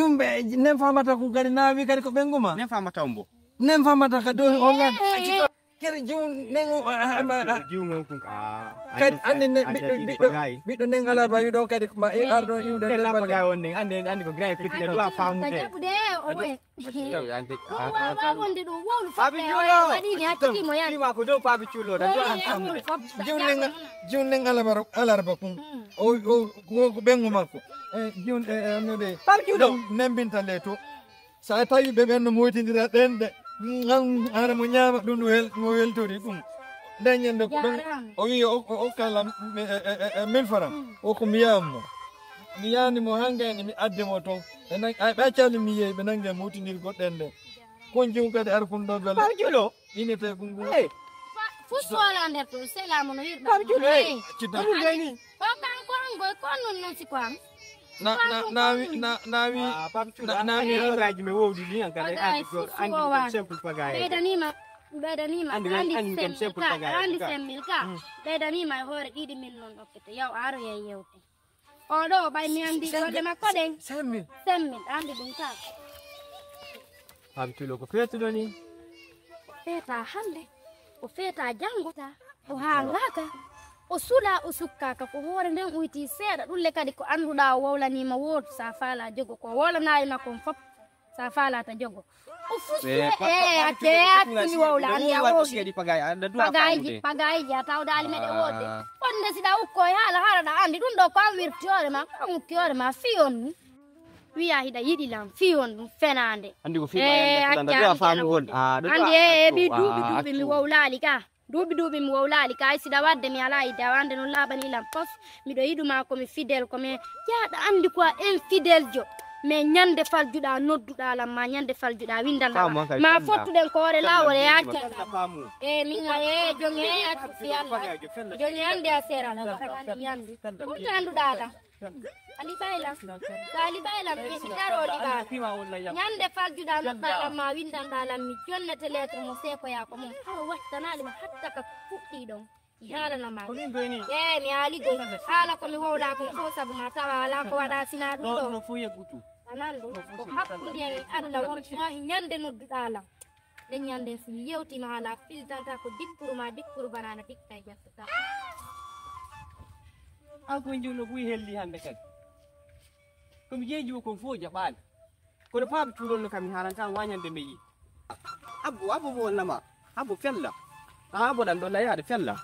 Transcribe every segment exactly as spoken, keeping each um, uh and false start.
Ɗum ɓe nen famata ko kadi na wi kadi ko ɓengu ma. Nen famata on bo. Nen famata ka dohi on lan. Kadi jiw nen o jiw ngon kun. Kadi andi ne ɓiɗɗo ɓiɗɗo ɓiɗɗo nen ala ba yuɗo kadi ma e ardo yuɗo nden ba. Andi andi ko gray fitte do famu de. Papi Culo. Waɗi ni hatti mo yan. Ima ko do Papi Culo da do an am. Jiw nen jiw nen ala baro ala ba kun. O o ko ɓengu makko. E jiw e no de. Papi Culo. Nembinta le to. So a tawi ɓe ɓen no moytindira ɗen ɗe an ara mo ñaama ɗum ɗo wel mo weltori ɗum. Nden ñande ko ɗum o wi o okkalam mille francs o ko mi yiyam mo. Mi yani mo hangayni mi adde mo toon ɓe accani mi yehi ɓe nange moytindiri goɗɗen ɗe. Kon jiw kadi ara kun ɗo bela. Ine te kun kun. Fus wala nder to selamu no wirɗa. Accident. Ko kanko an goy ko non non si ko am. Na na na wi na na wi na na wi. Raji me wowdi ni an kala andi gor andi simple pagaye. Ɓeydanima ɓeydanima andi andi semmil ka andi semmil ka. Ɓeydanima e hoore ɗiɗi min non ɗokkete yaw aro yey yewte. Oɗo o ɓay mi andi golle makko ɗen. Semmil. Semmil andi ɗum ka. Papi Culo ko feetuɗo ni. Feeta hannde, o feeta janngo, o haangaaka, o sulaa, o sukkaaka, ko hoore nden uyti seeɗa. Ɗum le kadi ko annduɗaa o wowlaniima wootu, so a faalaa jogo ko wowlanaayima kon fof, so a faalaa ta jogo. O fusti e a teyaatini wowla andi a wowli. Pagayji, pagayji a tawdaali meɗe woodde. Wonde siɗa ukko e haala haala ɗa anndi ɗum ɗo ko an wirti hoore ma, ko an ukki hoore ma fii on ni. Wiya hiɗa yiɗi lan fii on ɗum fenaande. Anndi ko fii ma yande kala nda ɗo a faami won. Anndi e mi duuɓi duuɓi mi wowlaali ka. Duuɓi duuɓi mi wowlaali ka ay siɗa wadde mi alaa yidde awa annde noon laaɓani lan pos. Miɗo yiɗu ma ko mi fidel ko mi jaaɗa anndi ko a infidel jo. Mais ñande faljuɗa nodduɗa lan ma ñande faljuɗa windanɗa lan ma fottuɗen ko hoore laawol e acca. E min e joŋe accu fi Allah. Joŋe annde a seera lan. Ɗum annduɗa lan. Ali Baylam, Sali Baylam, mi daro liɓaɗo. Ñande faljuɗa noddaɗam ma windanɗa lam mi jonnete lettre mo seekoya ko mon haro wattanali ma hatta ka fuɗɗi ɗon. Mi haalana ma. Ko min goyni. Ee mi haali goy. Haala ko mi wowla kon fof sabu ma tawa ala ko waɗa sina ɗum ɗo. Ɗo fof yeggutu. Anan ɗum ko hakkunde en e Allah wonma e ñande nodduɗa lam. Nden ñande si mi yewtima haala a filtanta ko dikkuru ma dikkuru banana dikka e ƴettata. An koye jum no buy helli hannde kadi. Komi jeeji o kon fof jaɓaali. Kono paaɓe cuurol no kam mi haalanta an wañande mi yi. Abbo abbo mo wonnama. Abbo fella. A abbo ɗan ɗo layaade fella.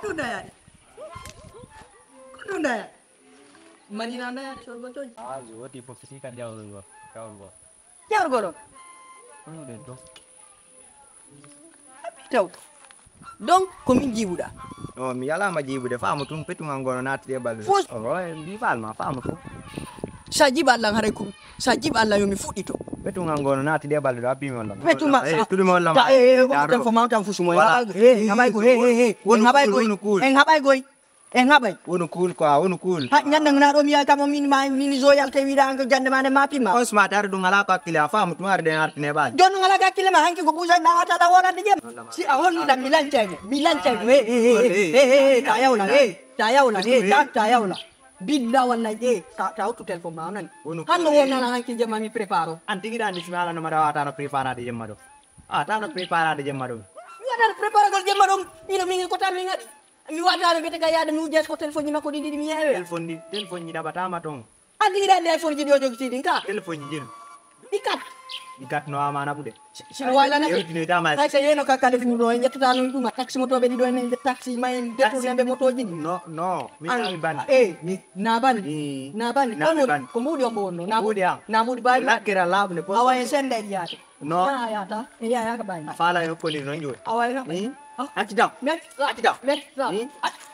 Kudu daya. Kudu daya. Madina daya, chorba choi. Ah, je woti pofiti ka jawrul go. Jawrul go. Jawrul go. Kono den to. Taw. Donc ko min jiibuɗa. O mi yalama jiibude faamu tun petungal ngono naati ɗe balɗe. Fus. O mi falma faamu tun. Sa jiba Allah haray ko sa jiba Allah yo mi fuɗɗito. Petungal ngono naati ɗe balɗe ɗo abbi mi walla. Petuma. Eh, tudu mi walla. Ta eh eh ko tan fo mawtan fusu mo. He ngabay ko he he he. Ngabay ko. En ngabay ko. En haɓay. Wonu kuul quoi, wonu kuul. Ha ñande ngana ɗo mi yaay kam o min ma min zo yalte wiɗa an jande ma nde ma pimma. On sma tare ɗum ala ko hakkille a faamu tun are ɗen artine ɓaali. Joni ɗum ala ko hakkille ma hanki ko ɓuusa na wata ɗa wonande jem. Si a holli ɗam mi lancay mo, mi lancay mo. He he he he he ta yawla he ta yawla he ta ta yawla. Billa walla he ta ta uttu téléphone ma nani. Hanno wonnana hanki jemma mi préparo. An tigi ɗa ndi sima ala no mbaɗa wata no préparade jemma ɗo. A ta no préparade jemma ɗo. Mi waɗata préparagol jemma ɗo. Ino min ko tan min ngaɗi. Mi waɗaano mbiyete ka yaade mi wujjata ko téléphone ji makko ɗi ɗiɗi mi yeewe. Téléphone ɗi téléphone ji ɗaɓataama toon. An tigi ɗa nde iPhone ji ɗi o jogiti ɗin ka. Téléphone ji ɗin. Ɗi kat. Ɗi kat no ama naɓude. Sino wallana. Yewtinoytaama. Hay so yeeno ka kala fini ɗo en ƴettata noon ɗuma taxi motoɓe ɗiɗo en taxi ma en détourné ɓe motoji ɗi. No no. Mi tawi ban. Eh. Mi na ban. Na ban. Ko mbuuɗi on mo wonno. Na mbuuɗi am. Na mbuuɗi baaji. Lakkira laaɓude. Awa en senda e yaade. No. Yaya ta. Yaya ka baaji. Faala yo koli noon jooni. Awa en. Acci dam. Acci dam.